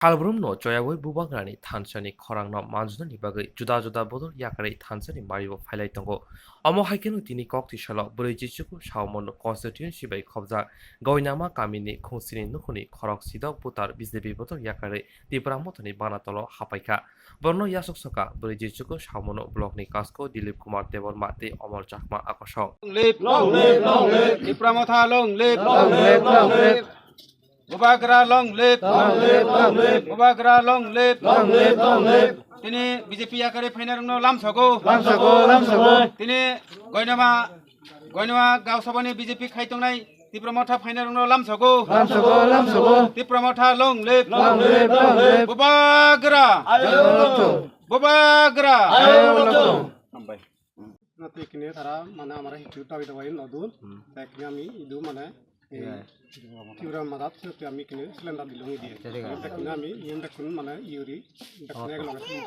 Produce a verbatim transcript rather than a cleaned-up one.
Salbrumno choyawi Bubagrani thansani khorangno manjunani bagwi juda juda bodol yakarwi thansani mario phailai tongo. Omo hai kheno tini kok tisalo bwrwi Jichuku Saumano constituency bai khobjak Goinama kamini khungsini nukhuni khorok sidok butar B J P bodol yakarwi Tipra Mothani banatolo hapaikha. Borno yasok soka bwrwi Jichuku Saumano block ni kasko Dilip Kumar Debbarma tei Omol Chakma akosong. Long live, long live, long live. Tipra Motha long live, long live, long live. Bubagra long live. Long live, long live. Bubagra long live. Long live, long live. Tini B J P yakarwi phainarokno lamsogo. Lamsogo, lamsogo. Tini Goinama, Goinama Gaosabani B J P khai tongnai Tipra Motha phainarokno lamsogo. Lamsogo, lamsogo. Tipra Motha long live. Long live, long live. Bubagra. Ayok. Bubagra. Ayok. Hambai. Nati kini tara mane amara hitu tawi tawi nodun. Hmm. Tekni ami idu mane, eh, Tipra Motha sinote ami kini selenda dilungi diye. Jadi kan? Tekni ami yun tekun mane yuri. Tekni Oh. Ek loge.